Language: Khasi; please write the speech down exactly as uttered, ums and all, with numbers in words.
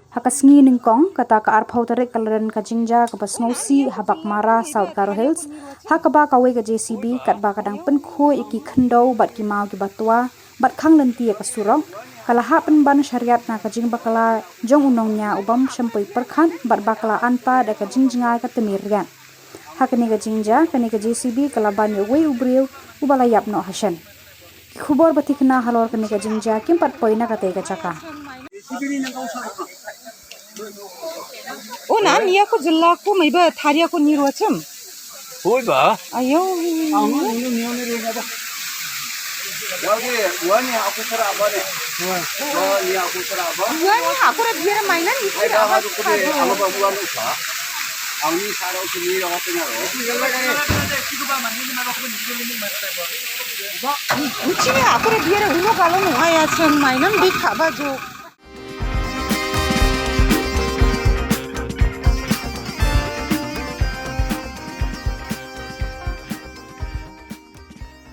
Ha ka sngi nyngkong, kata ka arphew tarik, ka la don ka jingjia kaba sngewsih ha Baghmara, South Garo Hills, ha kaba kawei ka J C B katba ka dang pynkhuid ïa ki khyndew bad ki maw kiba twa bad khang lynti ïa ka surok, ka la hap pynban shariat na ka jingbakla jong u nongñiah u bym shym poi pyrkhat bad ba ka la anpa da ka jingjngai ka tmier riat. Ha kane ka jingjia, kane ka J C B ka la ban ïa uwei u briew uba la ïap noh hashen. Ki khubor ba thikna halor kane ka jingjia kim pat poi na katei ka jaka. O nan, ïa ko jylla ko mei ba tharia ko ni ruachim. Hoi ba? Ayo. Wani aku sara ba ne. Wani aku sara ba. Wani aku ra biar mainan ni. Ai ba aku ba aku ba aku ba. Ang ni sara aku ni aku tengah. Uchi ni aku ra biar uno kalau nu aya chen mainan big kaba jo.